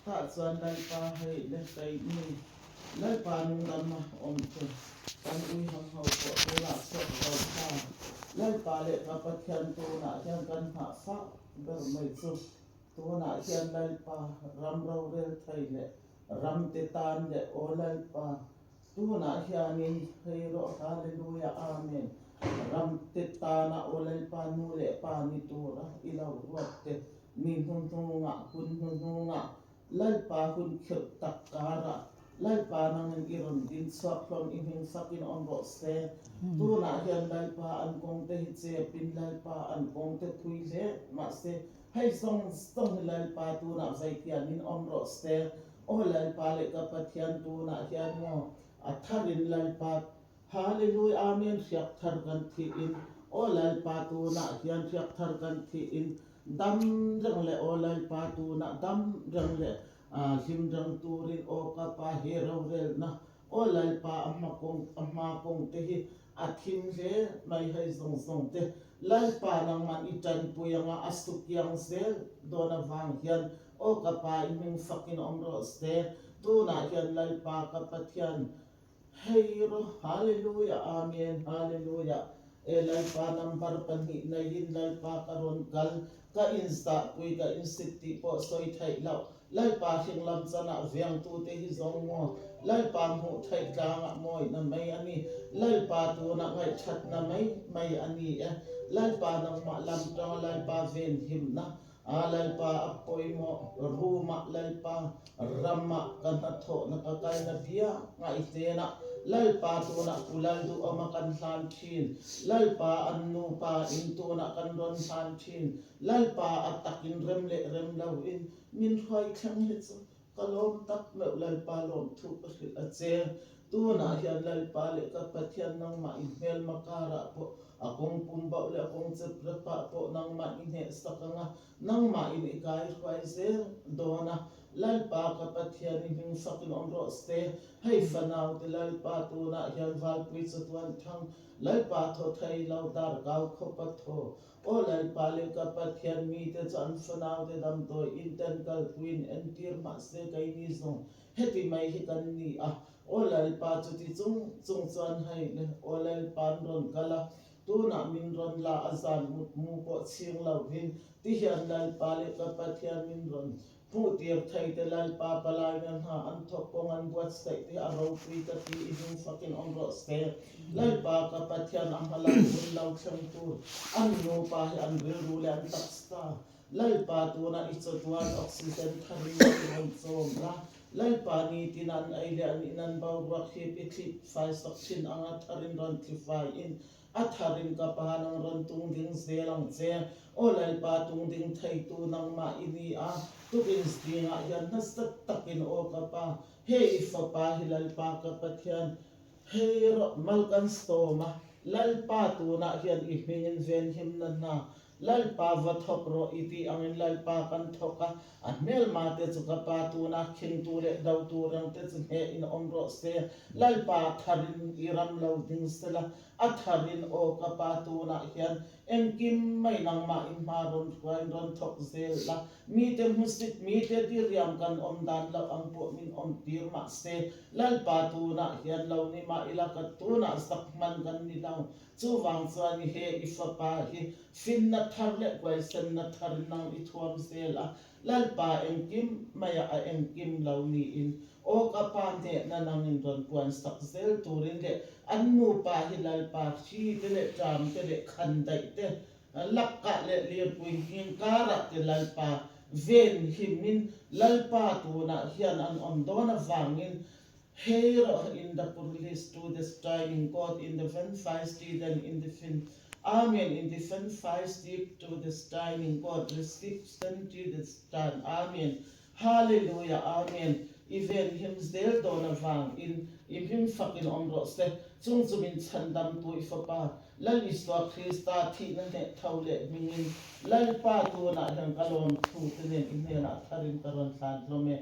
Tah chuan Lalpa hei le kaihni Lalpa nungdamna awm te kan ui ham ho pawh tunah chhuak zo ta. Lalpa leh ka Pathian tunah hian kan nghah fah ber mai chu tunah hian Lalpa ram rorel thei leh ram te tan leh aw Lalpa tunah hianin hei rawh Hallelujah Amen ram te tana aw Lalpa nu leh pa ni tura i lo ruat te Mi hnuhnungah, hun hnuhnungah, Lalpa hun khirh tak karah, Lalpa nangin i rawn din chhuak hlawm i hming fakin awm rawh se. Tunah hian Lalpa an kawngte hi chepin Lalpa an kawngte phui hle mahse, hei zawng zawng hi Lalpa tunah vaitiamin awm rawh se. Aw Lalpa leh ka Pathian tunah hian maw a tharin Lalpa Hallelujah Amen hriak thar kan thih in aw Lalpa tunah hian hriak thar kan thih in dam reng leh aw Lalpa tunah dam reng leh hlim reng turin aw ka pa hi rorelna aw Lalpa a hma kawng a hma kawng te hi a thim hle mai hei zawng zawng te Lalpa nangman i tanpui anga a sukiang zel dawn avang hian aw ka pa i hming fakin awm rawh se tunah hian Lalpa ka Pathian Hei rawh Hallelujah Amen Hallelujah E Lalpa number pahnih neiin Lalpa ka rawn kal ka in zahpui ka in sit tih pawh sawi theih loh Lalpa hring lam chanah vengtute hi zawng maw Lalpa hmuh theih tlangah mawihna mai a ni Lalpa tunah ngaihthatna mai mai a ni e Lalpa nangmah lam tanga Lalpa venhimna A Lalpa a pawimawh room-ah Lalpa ramah ka hnathawhna ka kalna bia ngaih hnenah Lalpa tunah Pu Lalduhawma kan hlan thin Lalpa an nupa in tunah kan rawn hlan thin Lalpa a takin rem leh rem loin min hruai thleng hi chu Ka lawm tak meuh Lalpa lawmthu ka hrilh a che. Tunah hian Lalpa leh ka Pathian nangmah i hmelma karah pawh a kawng pum bauh leh a kawng chep repah pawh nangmah i hneh sak ang a, nangmah in i kai hruai zel dawn a. Lalpa ka Pathian i hming fakin awm rawh se. Hei fanaute Lalpa tunah hian valpui chatuan thang Lalpa thaw thei lo darkau khawpa thaw Aw Lalpa leh ka Pathian mite chu an fanaute damdawi in ten kalpuiin entir mahse keini zawng heti mai hi kan ni a. Aw Lalpa chuti chung chung chuan hei le aw Lalpa an rawn kal a, tunah min rawn la a zan mut mu pawh chhing lovin tihian Lalpa leh ka Pathian min rawn Hmuhtir thei te Lalpa palaina hna an thawk kawng an buatsaih te a ropui ka ti i hnung fakin awm rawh se. Lalpa ka Pathian a hma lam hun lo thleng tur an nupa hi an rilru leh an taksa Lalpa tunah i chawtuan oxygen tharin i rawn chawm la Lalpa nitin an ei leh an in an boruak hip i thlip fai sak thin anga tharin rawn thli fai in A tharin ka pa nang rawn tung ding zel ang che. Aw Lalpa tung ding theitu nangmah i ni a, tukin zingah hian nasa takin aw ka pa, he i fapa hi Lalpa ka Pathian, hei rawh mal kan sawm a, Lalpa tunah hian i hmingin venhimna hna Lalpa va thawk rawh i tih angin Lalpa kan thawk a, a hmelma te chu ka pa tunah khingtu leh dotu reng te chu hneh in awm rawh se. Lalpa a tharin i ram lo ding sela, a tharin aw ka pa tunah hian engkim mai nangmah in hma rawn hruaiin rawn thawk zel la, mite hmusit mite diriam kan awm dan loh ang pawh min awm tir mah se, Lalpa tunah hian lo ni mah ila ka tunah zak hman kan ni lo. Chuvang chuan i he i fapa hi finna thar leh huaisenna tharin nang i thuam zel a, Lalpa engkim maiah a engkim lo niin aw ka pa hnehna nangin rawn puan sak zel turin leh an nupa hi Lalpa hri te leh ṭam te leh khan daih te lakkah leh lirpui nghing karah te Lalpa ven himin Lalpa tunah hian an awm dawn avangin Hei rawh in the purlis to the styling God in the ven feisty then in the fin Amen in the fen feisty to the styling God receive sen to the stan Amen Hallelujah Amen i ven him zel dawn avang in i hming fak in awm rawh se chung chu min chhandam tu i fapa Lal Isua Krista thihna hneh tho leh hming in Lalpa tunah hian ka lawm thu te nen i hnenah thar in ka rawn hlan hlawm e.